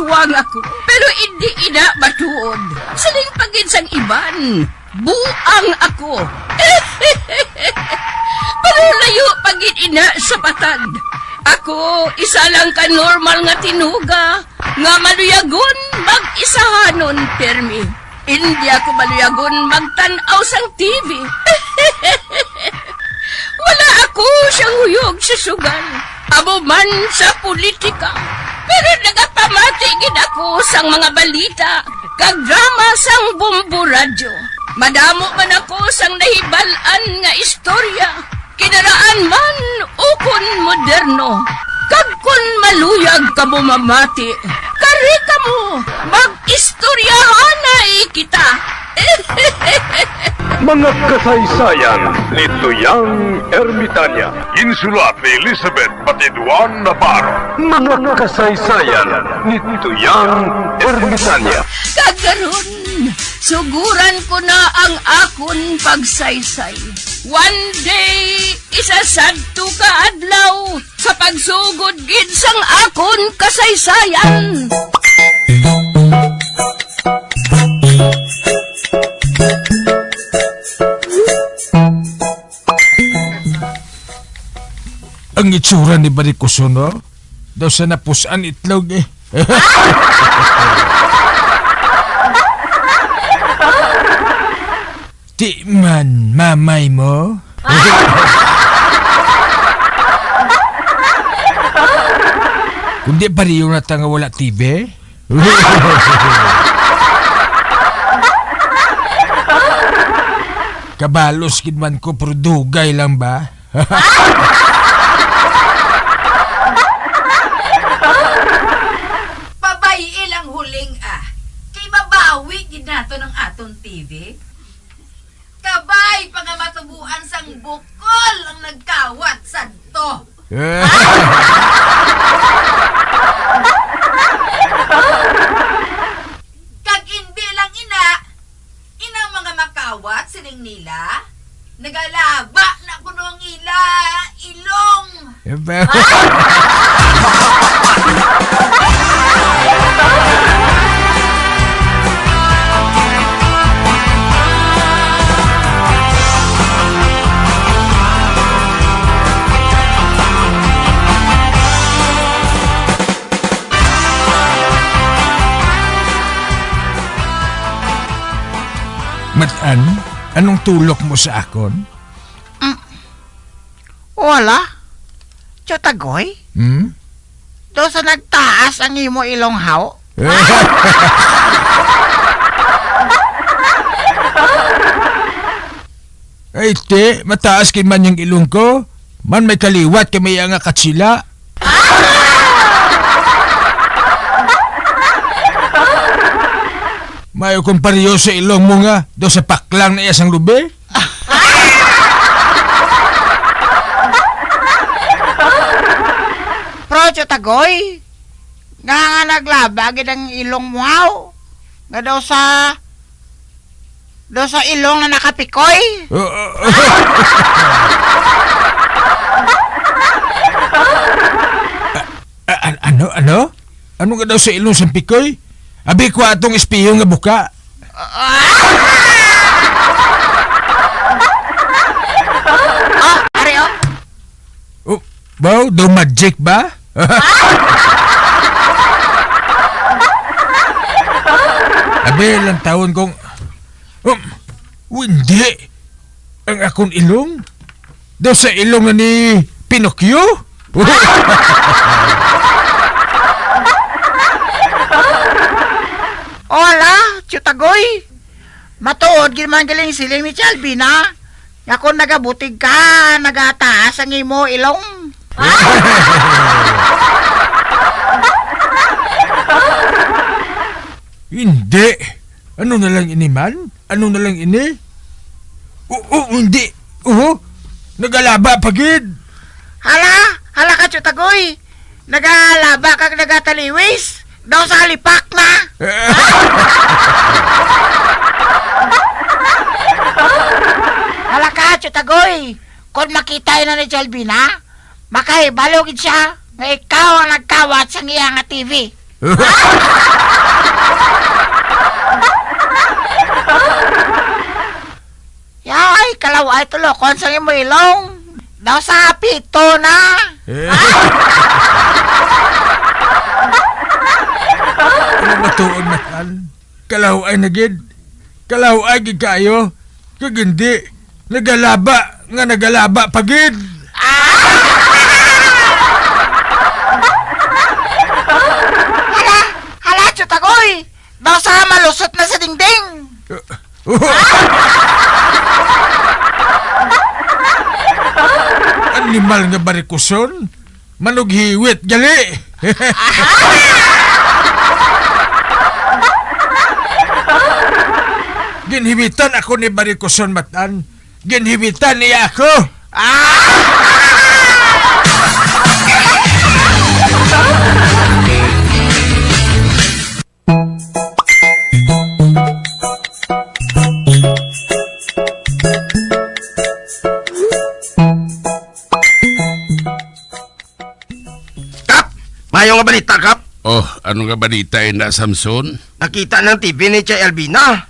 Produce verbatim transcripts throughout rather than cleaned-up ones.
Buang ako, pero indi ina matuod. Siling pa gid sang iban, buang ako. Pero layo pa gid ina sa patag. Ako, isa lang ka normal nga tinuga nga maluyagon mag-isahanon pirmi. Indi ako maluyagon magtan-aw sang T V. Wala ako siyang huyog sa sugal, amo man sa politika. Pero nagapamati gid ako sang mga balita kag drama sang Bombo Radyo. Madamo man ako sang nahibal-an nga istorya, kinaraan man ukon moderno. Kag kon maluyag kamo mamati, kari kamo, mag-istoryahanay kita. Mga kasaysayan ni Tuyang Ermitanya. Ginsulat ni Elizabeth Batiduan Navarro. Mga kasaysayan ni Tuyang Ermitanya. Kag karon, suguran ko na ang akon pagsaysay. One day, isasadto ka adlaw, sa pagsugod gid sang akon kasaysayan. Ang itsura ni Barikuso, no? Daw sa napus-an itlog, eh. Di man, mamay mo. Kundi pareho na ta nga wala T V. Kabalos gid man ko, pero dugay lang ba? Pabay-i lang huling, ah. Kay mabawi gid naton ang aton T V. Kabay pa nga matubuan sang bukol ang nagkawat sadto. Kag indi lang ina, inang mga makawat, siling nila, nagalaba na kuno ang ila ilong. Matan, anong tulok mo sa akon? Mm. Wala. Tiyutagoy? Hmm? Daw sa nagtaas ang imo ilong, haw? Ay, ti, mataas kay man yung ilong ko. Man may kaliwat kay may nga katsila. Mayo kung pareho sa ilong mo nga, daw sa paklang na iya sang lubi. Procho Tagoy, nga, nga naglaba gid ang ilong mo, haw? Nga daw sa, daw sa ilong na nakapikoy? Uh, uh, uh. A-, a-, ano, ano? Ano nga daw sa ilong sang pikoy? Abi ko atong espiyo nga buka. Oh, ari, oh. Oh, wow, daw magic ba? Abi lang tawon kong, um, hindi. Ang akon ilong? Daw sa ilong na ni Pinocchio? Hola, Tiyutagoy. Matuod gid man galing siling ni Chalvina nga kung nagabutig ka, nagataas ang imo ilong. Hindi. Ano na lang ini man? Ano na lang ini? O, o, hindi. Oho, nagalaba pa gid. Hala, hala ka, Tiyutagoy. Nagalaba kag nagataliwis. Daw sa halipak na. Hala ka, Tiyutagoy. Kon makita na ni Jalbina, makahibalo gid siya nga ikaw ang nagkawat sa iya nga T V. Yay, kalaw-ay tulokon sang imo ilong. Daw sa pito na. Eh. Ano ba tuon, Matan? Kalaw-ay na gid. Kalaw-ay gid kaayo. Kag hindi, nagalaba nga nagalaba pa gid. Hala, hala, Chutagoy! Daw sa malusot na sa dingding! Animal nga barikuson, manughiwit gali! Ginhiwitan ako ni barikuson, Matan. Ginhiwitan niya ako. Ah! Kap! Mayo nga balita, Kap. Oh, ano nga balita ina, Samson? Nakita nang T V ni Chay Alvina.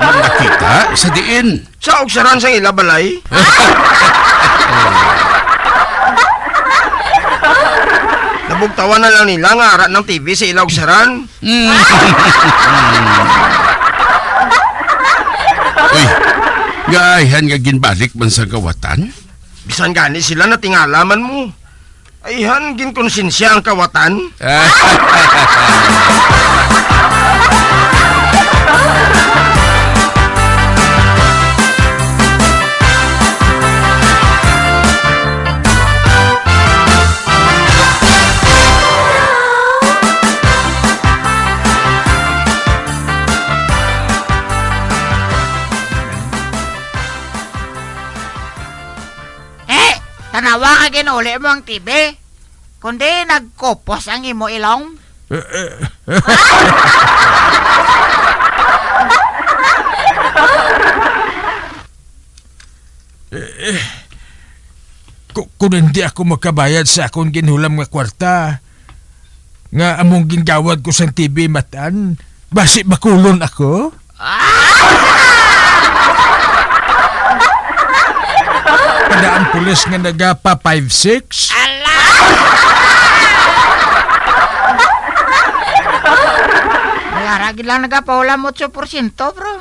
Nakita? Sa diin? Sa ugsaran sang ila balay. Nabugtawan na lang nila nga ara nang T V sa ila ugsaran. Mm. Uy, gaayhan nga ginbalik man sang kawatan? Bisan gani sila natingala man mo. Ayhan, ginkonsensya ang kawatan. Eh, tanawa nga ginuli mo ang T V, kundi nagkupos ang imo ilong. Eh, eh, ku-, kung hindi ako makabayad sa akon ginhulam nga kwarta, nga among gingawad ko sang T V, Matan, basi bakulon ako? Padaan pulis nga nagapa five six. Ala! May ara gid lang nagapaulam otso porsyento, bro.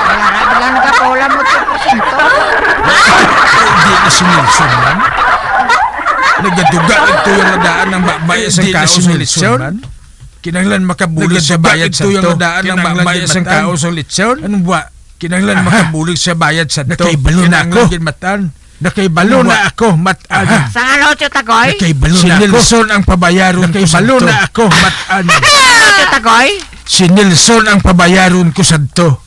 May ara gid lang nagapaulam otso porsyento. Hindi na si Nelson man. Nagaduga ito yung nadaan ng babay sa Hindi na kaso si sa Nelson Nelson. Man. Kinahanglan makabulig sa Nagaduga bayad ito sa yung to. Nadaan ng Kinahanglan babay din sa matan. Kaos ang lechon. Ano ba? Kinahanglan Aha. Makabulig sa bayad sa to. Nakaibalo na Kinahanglan ako. Din matan. Nakaibalo Ano na ba? Ako, matan. Aha. Sa ano, Tio Tagoy? Nakaibalo Si na ako. Nelson ang pabayaron ko sa Nakaibalo to. Na ako, matan. Ano, Tio Tagoy? Si Nelson ang pabayaron ko sa to.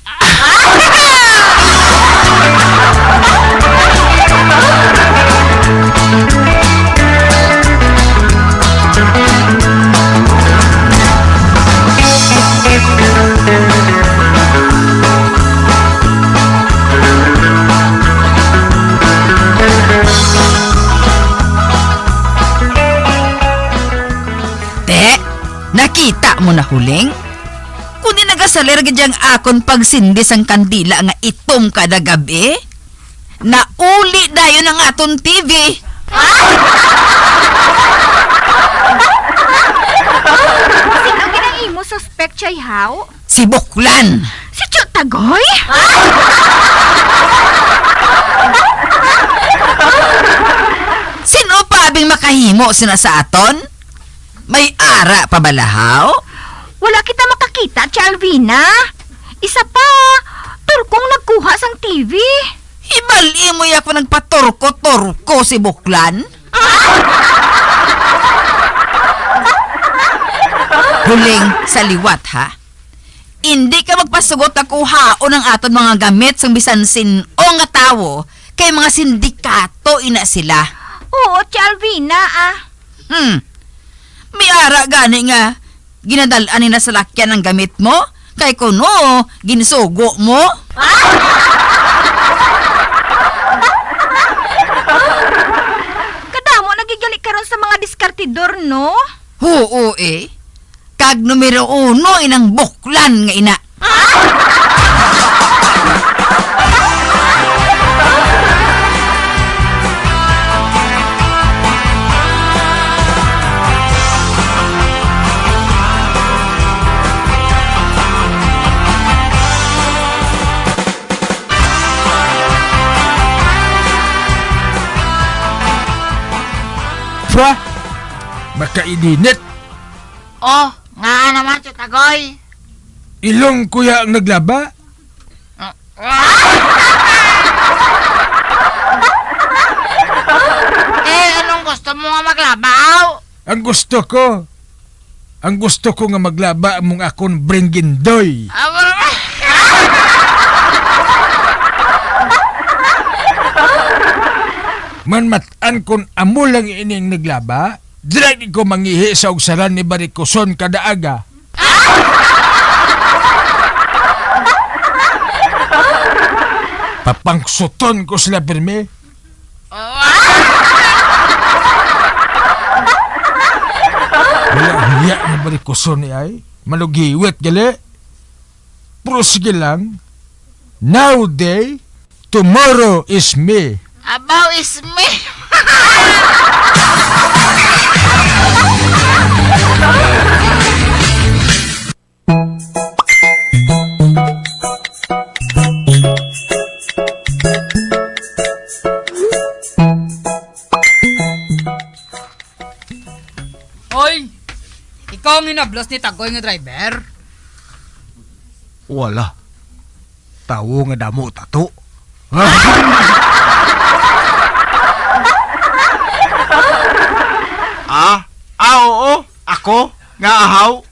Te, nakita mo na, Huling? Kundi nagasalir gid ang akon pagsindi sang kandila nga itom kada gab-i. Nauli dayon ang aton T V. Sino gid ang imo suspect, Chay Hao? Si Buklan. Si Tio Tagoy? Sino pa abing makahimo sina sa aton? May ara pa bala, Hao? Wala kita makakita, Chay Alvina. Isa pa, turkong nagkuha sang T V. Hibal-i mo ya ko nagpaturko-turko si Buklan? Huling sa liwat, ha? Indi ka magpasugot ako haon ang aton mga gamit sang bisan sin-o nga tawo, kay mga sindikato ina sila. Oo, Chay Alvina, ah. Hmm. May ara gani nga ginadal-an ni na salakyan ang gamit mo? Kay kuno, ginsugo mo? Numero uno inang buklan nga ina. Pwa! Makailinit! Oh, nga naman, Tiyot Agoy? Ilong ko ya ang naglaba? Eh, anong gusto mo nga maglaba, aw? Ang gusto ko, ang gusto ko nga maglaba among akon bringgindoy. Ah, wala. Manmat-an kon amo lang ining naglaba, dira gid ko mangihi sa ugsaran ni Barikoson kada aga. Papangsuton ko sila pirmi. Wala hiya nga Barikoson ni ay. Malugiwit gali. Pero sige lang. Now day, tomorrow is me. Abaw is me. Oy, ikaw ang hinablos ni Tagoy nga driver? Wala. Tawo nga damo tato. Ah? Ah, oo. Ako? Nga ahaw?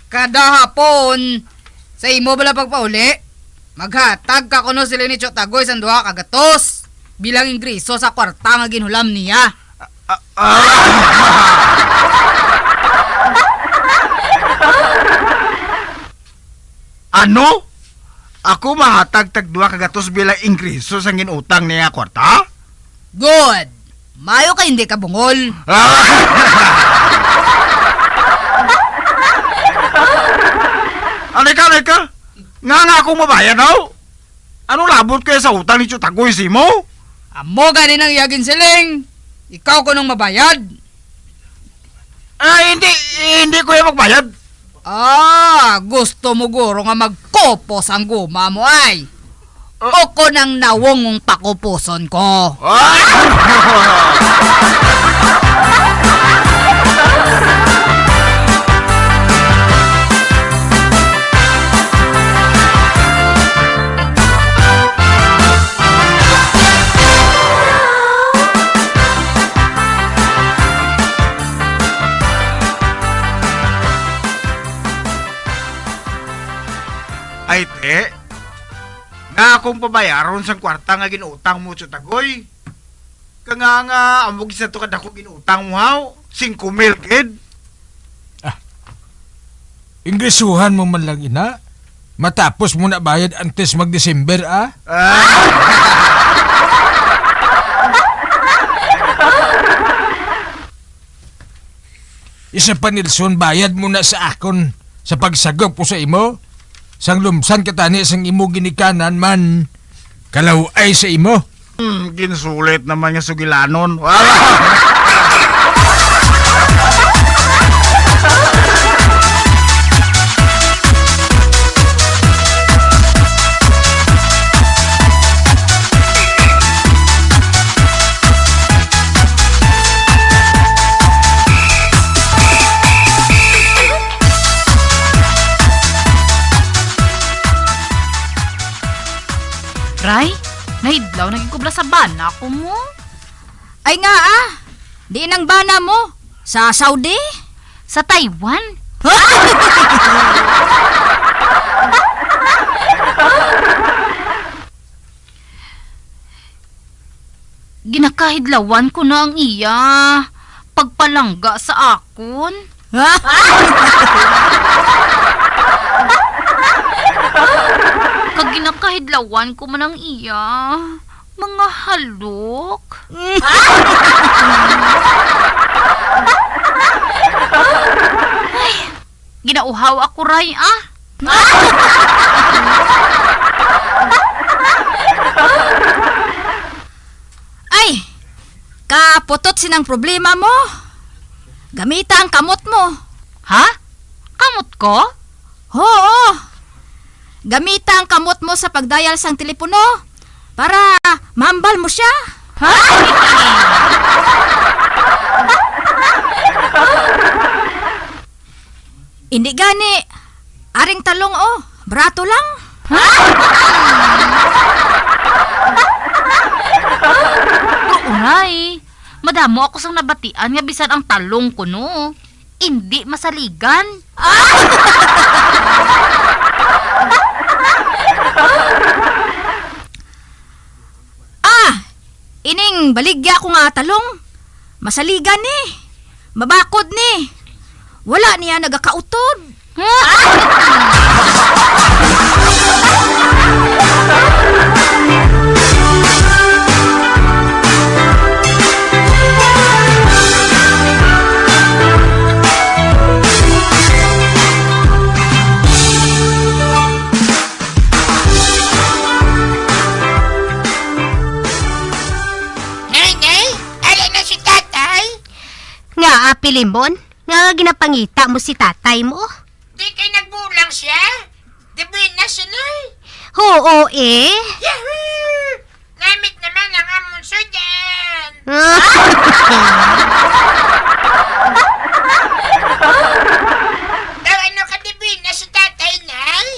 Kada hapon, sa imo bala pagpauli, maghatag ka kuno sila ni Tiyot Agoy sang duha ka gatos bilang ingreso sa kwarta nga ginhulam niya. Ah, ah. Ano? Ako mahatag tag duha ka gatos bilang ingreso sang ginutang niya nga kwarta? Good. Mayo kay hindi ka bungol. Ano ka, ano ka? Nga nga akong mabayad, aw? Ano labot kaya sa utang ni Tiyot Agoy sa imo? Amo gani nang iya ginsiling. Ikaw kunong mabayad. Ah, hindi, hindi ko yan magbayad. Ah, gusto mo guro nga magkupos ang guma mo, ay? Ah. O ko nang nawong mong pakupuson ko. Ah! Ay, te, nga akong pabayaron sang kwarta nga ginutang mo, Tiyot Agoy. Kanga nga, amo gid sa to kadako ginutang mo, haw? Singko mil gid. Ah, ingresuhan mo man lang ina. Matapos mo na bayad antes mag-December, ah. Ah. Isa pa, Nelson, bayad mo na sa akon sa pagsagop ko sa imo. Sang lumsan ka tani sang imo ginikanan man, kalaw-ay sa imo. Hmm, ginsulit naman nga sugilanon. Ray, nahidlaw na gid ko bala sa bana ko mo. Ay nga, ah. Di nang bana mo? Sa Saudi? Sa Taiwan? Ginakahidlawan ko na ang iya pagpalangga sa akon. Kag ginakahidlawan ko man ang iya mga halok. Ay, Ginauhaw ako, Ray, ah. Ay, kaputot sinang problema mo. Gamita ang kamot mo. Ha? Kamot ko? Oo. Gamita ang kamot mo sa pagdayal sang telepono para mahambal mo siya. Ha? Hindi gani, aring talong, oh, barato lang. Uray, madamo ako sang nabatian nga bisan ang talong kuno, indi masaligan. Ah, ining baligya ko nga talong, masaligan ni, mabakod ni, wala niya nagakautod. Nay, nay, ari na si tatay. Nga, Api Limon, nga ginapangita mo si tatay mo? Di kay nagbulang siya? Di buenas siya, nay. Oo, eh. Yahoo! Namit naman ang amon sudan. Daw ano ka di buenas si tatay, nay?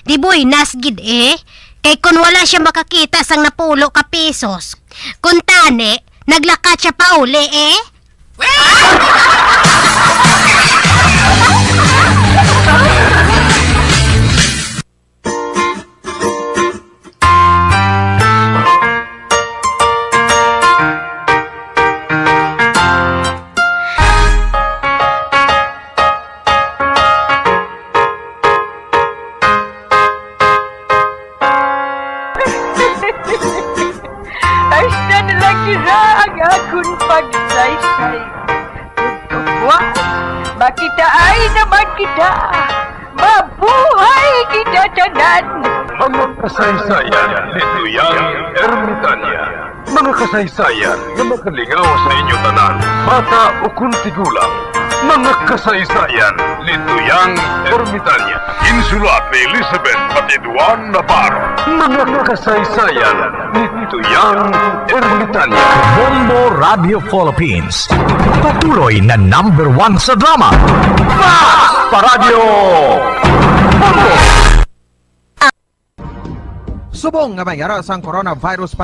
Di buenas gid, eh. Kay kun wala siya makakita sang napulo ka pesos, kun tani, naglakat siya pauli, eh. Hasta na lang dira ang akon pagsaysay. Tugtuguan, makidaay naman kita. Mabuhay kita tanan! Mga kasaysayan ni Tuyang Ermitania. Mga kasaysayan nga makalingaw sa inyo tanan, bata ukon tigulang. Mga kasaysayan ni Tuyang Ermitania. Insulat ni Elizabeth Patiduan Navarro. Mga kasaysayan ni Tuyang Ermitania. Bombo Radio Philippines. Patuloy na number one sa drama. Fast Paradyo! Bombo! Subong nga may ara sang coronavirus